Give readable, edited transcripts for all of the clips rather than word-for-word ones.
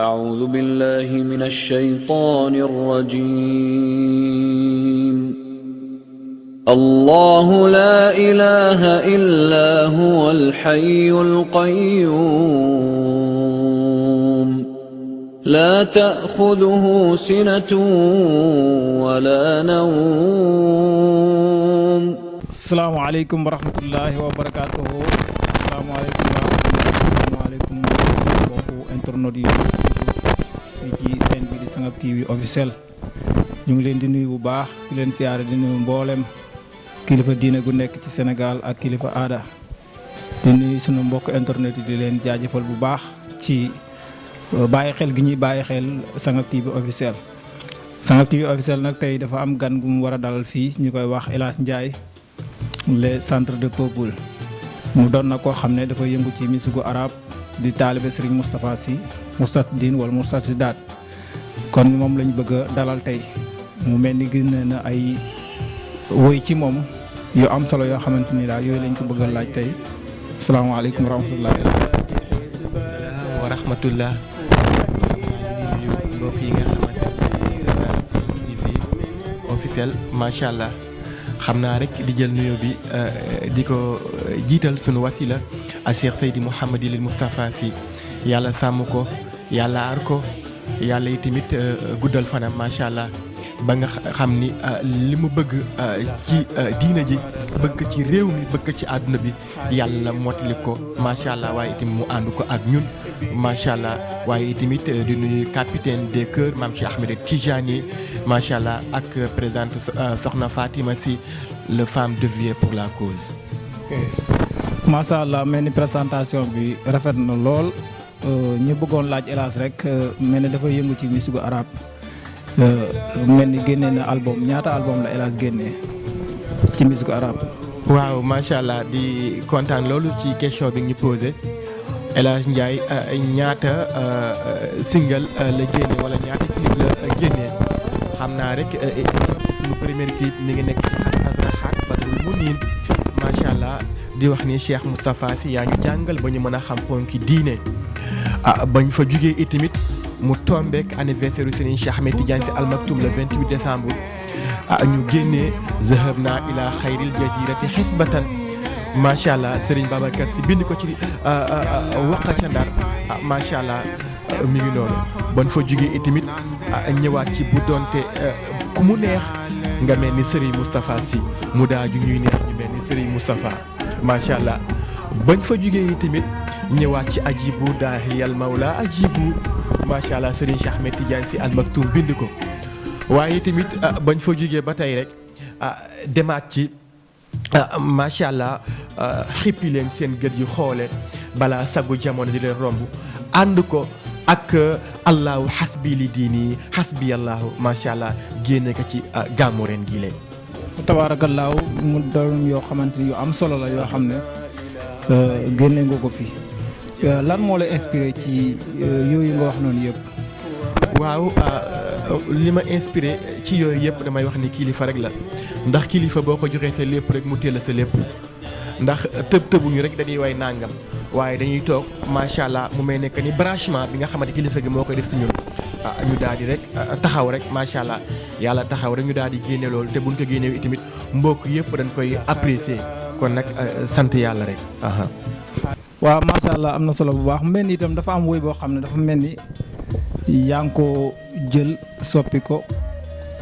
أعوذ بالله من الشيطان الرجيم. الله لا إله إلا هو الحي القيوم لا تأخذه سنة ولا نوم. السلام عليكم ورحمة الله وبركاته. السلام عليكم mbokku internet yi fii ci seen bi di Sangap TV officiel ñu ngi leen di nuyu bu baax di leen siyaare di nuyu mboolem kilifa diine gu nekk ci Sénégal ak kilifa aada di nuyu sunu mbokk internet yi di leen jaajëfal bu baax ci bàyyi xel gi ñuy bàyyi xel Sangap TV officiel. Sangap TV officiel nag tey dafa am gan gu mu war a dalal fii ñu koy wax El Hadj Ndiaye le centre de peuple mu doon na koo xam ne dafa yëngu ci musique arabe di taalibe Serigne Moustapha Sy Moustarchidine wala Moustarchidaat kon moom lañ bëgg a dalal tey mu mel ni gis na ay woy ci moom yu am solo yoo xamante ni daal yooyu lañ ko bëgg a laaj tey. asalaamaaleykum wa rahmatulah. wa rahmatullah. ñu mbokk yi nga xamante ni fii officiel macha allah xam naa rek di jël nuyoo bi di ko jiital sunu wasila a Cheikh Seydi Mouhamadil Moustapha Sy yàlla sàmm ko yàlla aar ko yàlla yi tamit guddal fanam macha allah ba nga xam ni li mu bëgg ci diina ji bëgg ci réew mi bëgg ci àdduna bi yàlla mottali ko macha allah waaye itam mu ànd ko ak ñun macha allah waaye tamit di nuyu capitaine des chœurs Mame Cheikh Ahmed Tijani macha allah ak présidente Soxna Fatima Sy le femme dévouée pour la cause. macha allah mel ni présentation bi rafet na lool ñu bëggoon laaj El Hadj rek mel ni dafa yëngu ci musique arabe mel ni génnee na album ñaata album la El Hadj génnee ci musique arabe. waaw macha allah di kontaan loolu ci question bi ñu posé El Hadj Ndiaye ñaata single la génne wala ñaata clip la génnee xam naa rek suñu premier clip mi ngi nekk ci Azraxaat Badrul Muniin macha allah. di wax ni Cheikh Moustapha Sy yaa ñu jàngal ba ñu mën a xam ponki diine bañ fa jugee itamit mu tombeek anniversaire Serigne Cheikh Ahmed Tidiane Sy Al Maktoum le 28 décembre ñu génnee zahabna ila xayril jazirati xisbatan macha allah Serigne Babacar Sy bind ko ci waqa ca Ndar macha allah mi ngi noonu bañ fa jugee itamit ñëwaat ci bu doonte ku mu neex nga mel ni Serigne Moustapha Sy mu daa ju ñuy neex ñu mel ni Serigne Moustapha macha allah bañ fa jugee yi tamit ñëwaat ci ajibu daahiyal mawla ajibu macha allah Serigne Cheikh Ahmed Tidiane Sy Al Maktoum bind ko waaye tamit bañ fa jugee ba tey rek demaat ci macha allah xippi leen seen gët yu xoole balaa sagu jamono di leen romb ànd ko ak allahu xasbi li diini xasbi allahu macha allah génne ko ci gàmmu ren gii leen. tabaarakallaahu mu doon yoo xamante ni yu am solo la yoo xam ne génne nga ko fi lan moo la inspiré ci yooyu nga wax noonu yëpp. waaw li ma inspiré ci yooyu yëpp damay wax ni kilifa rek la ndax kilifa boo ko joxee sa lépp rek mu teel sa lépp ndax tëbuñu rek dañuy way nàngam waaye dañuy toog macha allah mu may nekk ni branchement bi nga xamante kilifa gi moo koy def si ñun. ñu daal di rek taxaw rek macha allah yàlla taxaw rek ñu daal di génne loolu te buñ ko génnee itamit mbokk yëpp dañ koy apprécier kon nag sant yàlla rek. waaw macha allah am na solo bu baax mu mel ni itam dafa am woy boo xam ne dafa mel ni yaa ngi ko jël soppi ko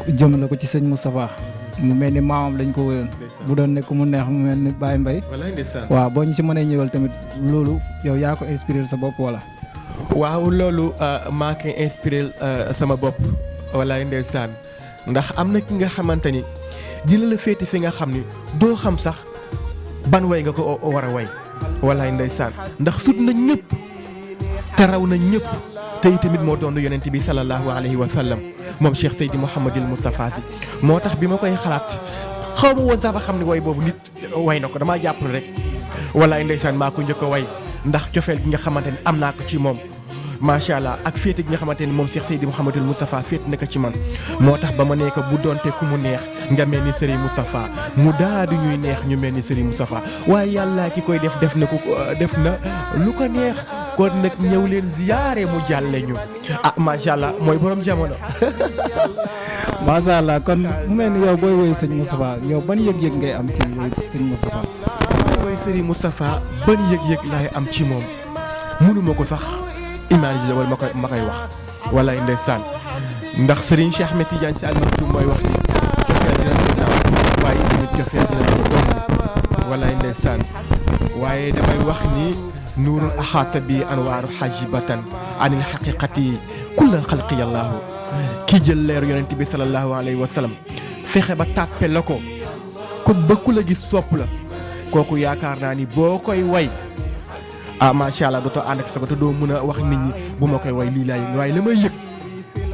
jëmale ko ci sëñ Moustapha mu mel ni maamam lañ ko wéyoon bu doon nekk mu neex mu mel ni Baye Mbaye. waaw boo ñu si mënee ñëwal tamit loolu yow yaa ko inspiré sa bopp wala. waaw loolu maa koy inspiré sama bopp walaay ndeysaan ndax am na ki nga xamante ni dina la féete fi nga xam ni doo xam sax ban way nga ko war a way walaay ndeysaan ndax sut na ñëpp te raw na ñëpp te itamit moo doon yonent bi sallallahu alayhi wa sallam moom Cheikh Seydi Mouhamadil Moustapha Sy moo tax bi ma koy xalaat xaw ma woon sax ba xam ne way boobu nit way na ko damaa jàpp rek walaay ndeysaan maa ko njëkk a way ndax cofeel gi nga xamante ni am naa ko ci moom macha allah ak féete gi nga xamante ni moom Cheikh Seydi Mouhamadul Moustapha féete na ko ci man moo tax ba ma nekk bu doonte ku mu neex nga mel ni Serigne Moustapha mu daal di ñuy neex ñu mel ni Serigne Moustapha waaye yàlla ki koy def na ko def na lu ko neex kon nag ñëw leen ziyaare mu jàlle ñu macha allah mooy borom jamono. macha allah kon mu mel ni yow booy woy sëñ Moustapha yow ban yëg-yëg ngay am ci woy sëñ Moustapha. mooy Serigne Moustapha ban yëg-yëg laay am ci moom mënuma ko sax imaginer wala ma koy wax walaay ndeysaan ndax Serigne Cheikh Ahmed Tidiane Sy Al Maktoum mooy wax ni cofeel dina ko naaw waaye tamit cofeel dina ko doon walaay ndeysaan waaye damay wax ni nuurun axaata bi anwaaru xajibatan anil xaqiqati kulla xalqi yallaahu kii jël leeru yonent bi sallallahu alayhi wa sallam fexe ba tàppe la ko ba ku la gis sopp la kooku yaakaar naa ni boo koy way macha allah dootoo ànd ak sa te doo mën a wax nit ñi bu ma koy way lii laay waaye la may yëg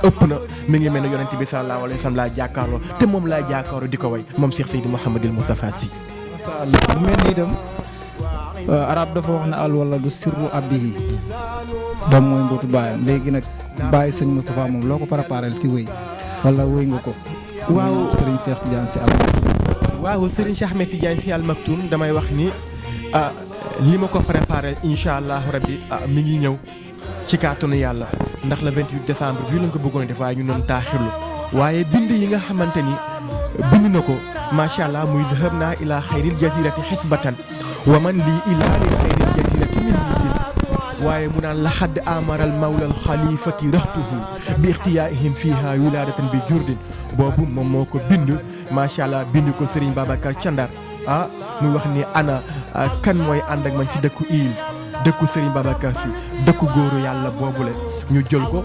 ëpp na mi ngi mel ne yonent bi sallallahu alayhi wa sallam laa jàkkaarloo te moom laa jàkkaarloo di ko way moom Cheikh Seydi Mouhamadul Moustapha Sy. macha allah mu mel ni itam arab dafa wax ne al wala du sirru abihi doom mooy mbootu baayam léegi nag bàyyi sëñ Moustapha moom loo ko préparé ci wéy wala wéy nga ko. waaw Serigne Cheikh Tidiane Sy Al Maktoum. waaw Serigne Cheikh Ahmed Tidiane Sy Al Maktoum damay wax ni li ma ko préparé incha allah rabbi mi ngi ñëw ci kàttanu yàlla ndax le 28 décembre bii lañ ko bëggoon def waaye ñu doon taaxirlu waaye bind yi nga xamante ni bind na ko macha allah muy dhahab naa ilaa xayril jazirati xisbatan wa man lii ilaa li xayril jazirati min nijil waaye mu naan la xadd amaral mawlal xalifati raxtuhu bi ixtiyaihim fiha wiladatan bi jurdin boobu moom moo ko bind macha allah bind ko Serigne Babacar Thiandar muy wax ni ana kan mooy ànd ak man ci dëkku il dëkku Serigne Babacar Sy dëkku góoru yàlla boobule ñu jël ko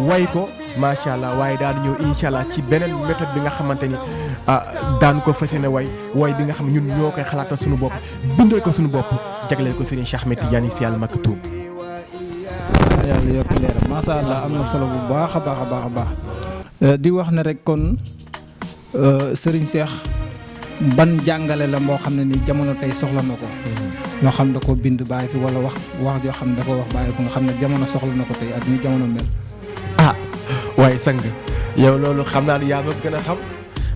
way ko macha allah waaye daal di ñëw incha allah ci beneen méthode bi nga xamante ni daan ko fas yéene way bi nga xam ne ñun ñoo koy xalaatal suñu bopp bindal ko suñu bopp jagleel ko Serigne Cheikh Ahmed Tidiane Sy Al Maktoum. yàlla yokk leeram macha allah am na solo bu baax a baax a baax a baax di wax ne rek kon Serigne Cheikh ban jàngale la moo xam ne ni jamono tey soxla na ko. loo xam da ko bind bàyyi fi wala wax joo xam ne da ko wax bàyyi ko nga xam ne jamono soxla na ko tey ak ni jamono mel. waaye sang yow loolu xam naa ne yaa ma gën a xam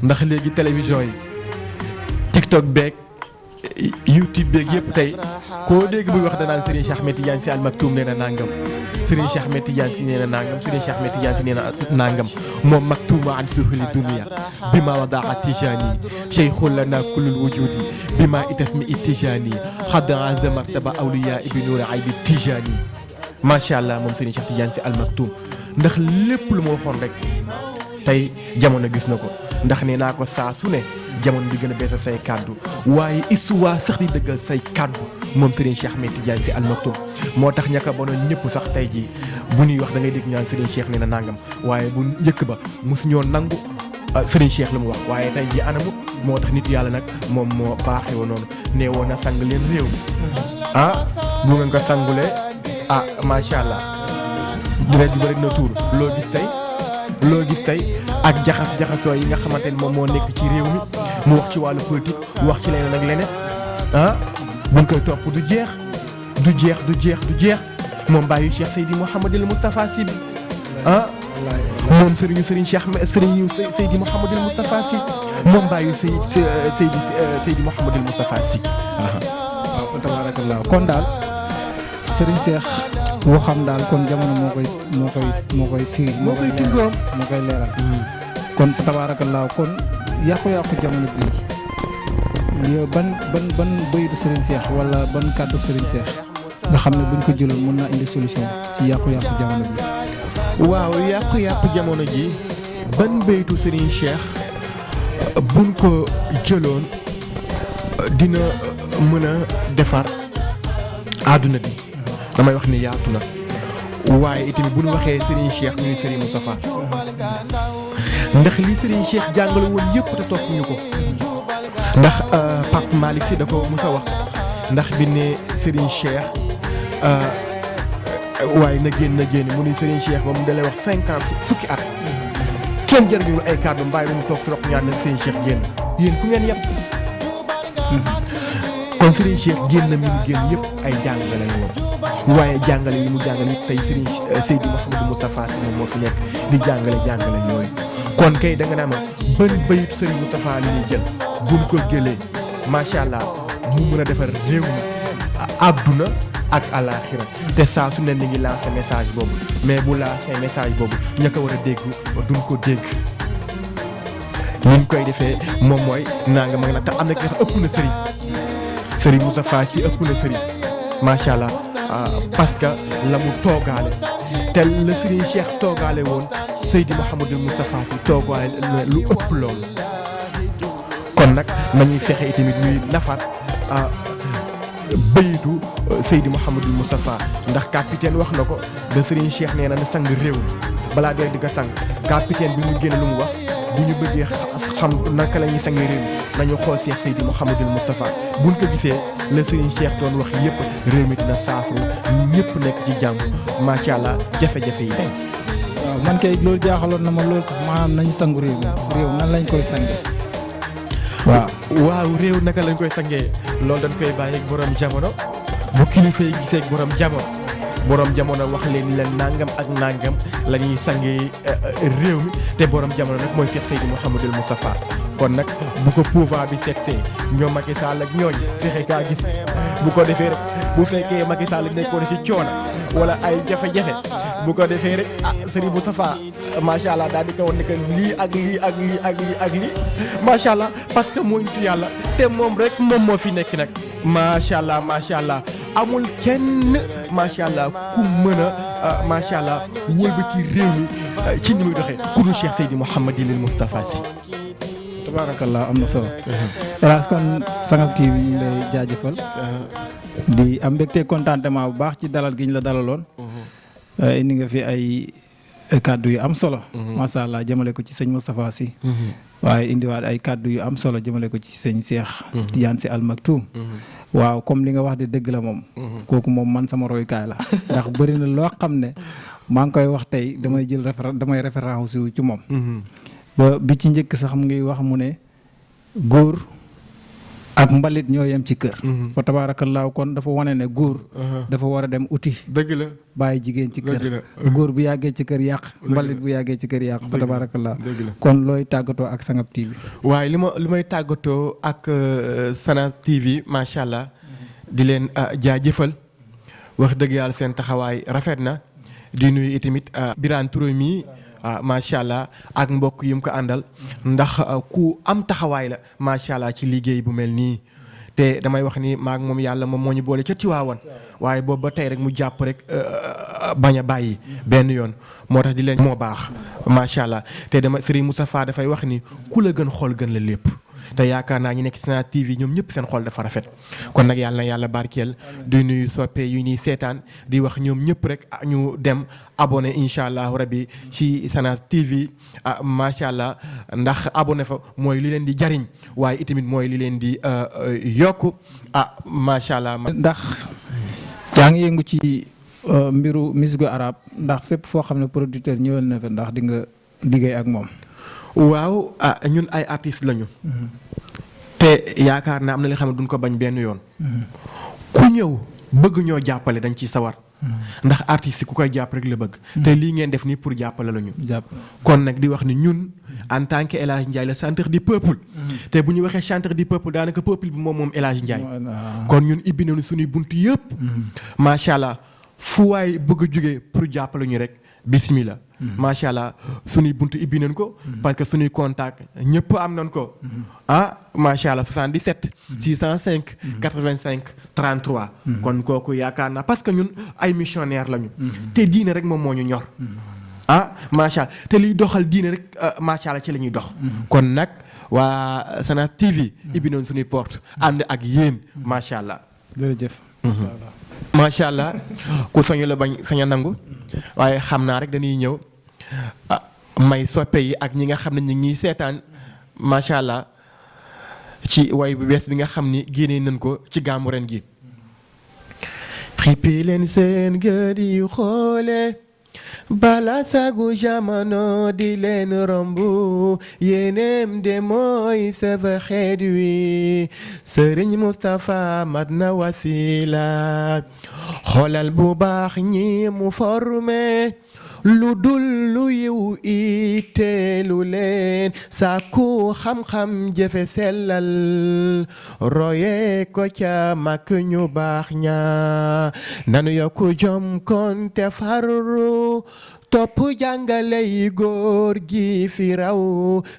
ndax léegi télévision yi TikTok beeg YouTube beeg yëpp tey koo dégg buy wax danaan Serigne Cheikh Ahmed Tidiane Sy Al Maktoum nee na nangam Serigne Cheikh Ahmed Tidiane Sy nee na nangam Serigne Cheikh Ahmed Tidiane Sy nee na nangam moom maktuuma an suhuli dunia bi ma wadaa tijaani cheikhul lana kullul wujudi bi ma itasmi tijaani xadda azza martaba awliya ibi nuuri aybi tijaani macha allah moom Serigne Cheikh Tidiane Sy Al Maktoum ndax lépp lu ma waxoon rek tey jamono gis na ko ndax nee naa ko saa su ne jamono di gën a beesal say kàddu waaye histoire sax di dëggal say kàddu moom Serigne Cheikh Ahmed Tidiane Sy Al Maktoum moo tax ñaka bonoon ñëpp sax tey jii bu ñuy wax da ngay dégg ñaan Serigne Cheikh nee na nangam waaye bu njëkk ba mosu ñoo nangu Serigne Cheikh la mu wax waaye tey jii anamu moo tax nit yàlla nag moom moo baaxee woon noonu nee woon na sang leen réew mi bu ngeen ko sangulee macha allah dina di bëri na tuur loo gis tey ak jaxasoo yi nga xamante ni moom moo nekk ci réew mi mu wax ci wàllu politique wax ci leneen ak leneen buñ koy topp du jeex moom bàyyi Cheikh Seydi Mouhamadul Moustapha Sy bi moom Serigne Cheikh Serigne Seydi Mouhamadul Moustapha Sy moom bàyyi Seydi Mouhamadul Moustapha Sy. waaw fa tabarakallah kon daal Serigne Cheikh boo xam daal kon jamono moo koy firi moo koy tingoom moo koy leeral kon fa tabaarakallaa kon yàqu-yàqu jamono bii yow ban bëyitu Serigne Cheikh wala ban kàddu Serigne Cheikh nga xam ne buñ ko jëloon mën naa indi solution ci yàqu-yàqu jamono bi. waaw yàqu-yàqu jamono ji ban bëyitu Serigne Cheikh buñ ko jëloon dina mën a defar àdduna bi damay wax ni yaatu na waaye itamit bu ñu waxee Serigne Cheikh ñuy Serigne Moustapha ndax li Serigne Cheikh jàngale woon yëpp te topp ñu ko ndax Pape Malick Sy da ko mës a wax ndax bi ne Serigne Cheikh waaye na génn mu ni Serigne Cheikh ba mu dalee wax 50 fukki at kenn jërëjëf ay kàddu mbaay ba mu toog ci roq ñaan na Serigne Cheikh génn yéen ku ngeen yëpp kon Serigne Cheikh génn mi mu génn yëpp ay jàngale la woon waaye jàngale yi mu jàngale it tey Serigne Seydi Mouhamadou Moustapha Sy moom moo fi nekk di jàngale yooyu kon kay da nga naa ma ban bayit Serigne Moustapha li ñuy jël buñ ko jëlee macha allah mu mën a defar réew mi àdduna ak àllaaxira te saa su ne ni ngi lancé message boobu mais bu lancé message boobu ña ko war a dégg duñ ko dégg ni ñu koy defee moom mooy nanga ma ngi nag te am na ki ëpp na Serigne Moustapha Sy ëpp na Serigne macha allah parce que la mu toogaale te la Serigne Cheikh toogaale woon Seydi Mouhamadou Moustapha Sy toogaale lu ëpp loolu kon nag nañuy fexe itamit ñuy nafar bayitu Seydi Mouhamadou Moustapha ndax capitaine wax na ko de Serigne Cheikh nee na ne sang réew balaa dee di ko sang capitaine bi mu génne lu mu wax bu ñu bëggee xam naka la ñuy sang réew nañu xool Cheikh Seydi Mouhamadou Moustapha buñ ko gisee la Serigne Cheikh doon wax yëpp réew mi dina saafu ñëpp nekk ci jàmm macha allah jafe-jafe yi dañ. waaw man kay loolu jaaxaloon na ma loolu sax maanaam nañu sangu réew nan lañ koy sangee. waaw réew naka lañ koy sangee loolu dañ koy bàyyi ak borom jamono bu kilifa yi gisee ak borom jamono wax leen ni leen nangam ak nangam la ñuy sangee réew mi te borom jamono nag mooy Cheikh Seydi Mouhamadou Moustapha kon nag bu ko pouvoir bi seetsee ñoom Macky Sall ak ñooñ fexe kaa gis bu ko defee rek bu fekkee Macky Sall nekkoon ci coono wala ay jafe-jafe bu ko defee rek Serigne Moustapha macha allah daal di ko woon ne que lii ak lii ak lii ak lii ak lii macha allah parce que moo nitu yàlla te moom rek moom moo fi nekk nag macha allah amul kenn macha allah ku mën a macha allah wëlbati réew mi ci ni muy doxee ku dul Cheikh Seydi Mouhamadou Moustapha Sy. tabarakallah am na solo. hélas kon Sangap TV ñu ngi lay jaajëfal. di am mbégte contentement bu baax ci dalal gi ñu la dalaloon. indi nga fi ay kàddu yu am solo. macha allah jëmale ko ci sëñ Moustapha Sy. waaye indiwaat ay kàddu yu am solo jëmale ko ci sëñ Cheikh Tidiane Sy Al Maktoum. waaw comme li nga wax de dëgg la moom. kooku moom man sama royukaay la. ndax bëri na loo xam ne maa ngi koy wax tey damay jël référence ci moom. ba bi ci njëkk sax mu ngi wax mu ne góor ak mbalit ñoo yem ci kër. fa tabaarakallaahu kon dafa wane ne góor. dafa war a dem uti. dëgg la bàyyi jigéen ci kër. góor bu yàggee ci kër yàq. mbalit bu yàggee ci kër yàq. fa tabaarakallaahu kon looy tàggatoo ak Sangap TV. waaye li may tàggatoo ak Sangap TV macha allah di leen jaajëfal wax dëgg yàlla seen taxawaay rafet na di nuyu itamit Birane Touré mi. macha allah ak mbokk yi mu ko àndal ndax ku am taxawaay la macha allah ci liggéey bu mel nii te damay wax ni maak moom yàlla moom moo ñu boole ca Tiwaawan waaye boobu ba tey rek mu jàpp rek bañ a bàyyi benn yoon moo tax di leen moo baax macha allah te dama Serigne Moustapha dafay wax ni ku la gën xool gën la lépp. te yaakaar naa ñu nekk Sangap TV ñoom ñëpp seen xol dafa rafet kon nag yàlla na yàlla barkeel di nuyu soppe yu ñuy seetaan di wax ñoom ñëpp rek ñu dem abonné incha allah rabbi ci Sangap TV macha allah ndax abonné fa mooy li leen di jariñ waaye itamit mooy li leen di yokk macha allah. ndax yaa ngi yëngu ci mbiru musique arabe ndax fépp foo xam ne producteur ñëwal na fa ndax di nga liggéey ak moom. waaw ñun ay artistes lañu. te yaakaar naa am na li xam ne duñ ko bañ benn yoon. ku ñëw bëgg ñoo jàppale dañ ciy sawar. ndax artistes yi ku koy jàpp rek la bëgg. te lii ngeen def nii pour jàppale la ñu. kon nag di wax ni ñun en tant que El Hadj Ndiaye le chanteur du peuple. te bu ñu waxee chanteur du peuple daanaka peuple bi moom El Hadj Ndiaye. kon ñun ibbi nañu suñuy bunt yëpp. macha allah fu waay bëgg a jógee pour jàppale ñu rek bismillah. macha allah suñuy buntu ibbi nañ ko. parce que suñuy contact ñëpp am nañ ko. macha allah 77. 605. 85 33. kon kooku yaakaar naa parce que ñun ay missionnaire lañu. te diine rek moom moo ñu ñor. macha allah te liy doxal diine rek macha allah ci la ñuy dox. kon nag waa Sangap TV. ibbi nañ suñuy porte ànd ak yéen macha allah. jërëjëf. macha allah ku sañu la bañ sañ a nangu waaye xam naa rek dañuy ñëw may soppe yi ak ñi nga xam ne ñu ngi seetaan macha allah ci way bu bees bi nga xam ni génnee nañ ko ci gàmmu ren gi. xippi leen seen gët yi xoole bala sagu jamono di leen romb yéeneem de mooy safa xeet wi Serigne Moustapha mat na wasila xoolal bu baax ñi mu formé lu dul lu yiw itteelu leen sàkku xam-xam jëfe sellal roye ko ca mag ñu baax ña nanu yokku jom kon te farlu topp jàngale yi góor gi fi raw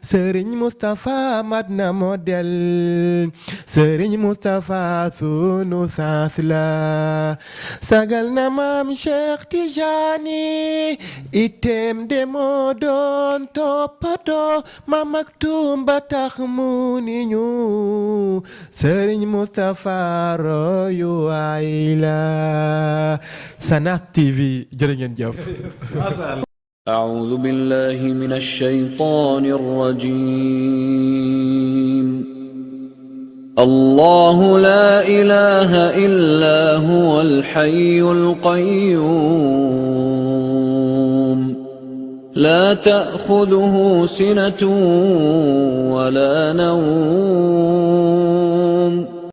Serigne Moustapha mat na modèle Serigne Moustapha sunu saas la sagal na maam Cheikh Tijani item de moo doon toppatoo ma maktum ba tax mu ni ñu Serigne Moustapha royu waay la Sana TV jërë ngeen jëf. أعوذ بالله من الشيطان الرجيم الله لا إله إلا هو الحي القيوم لا تأخذه سنة ولا نوم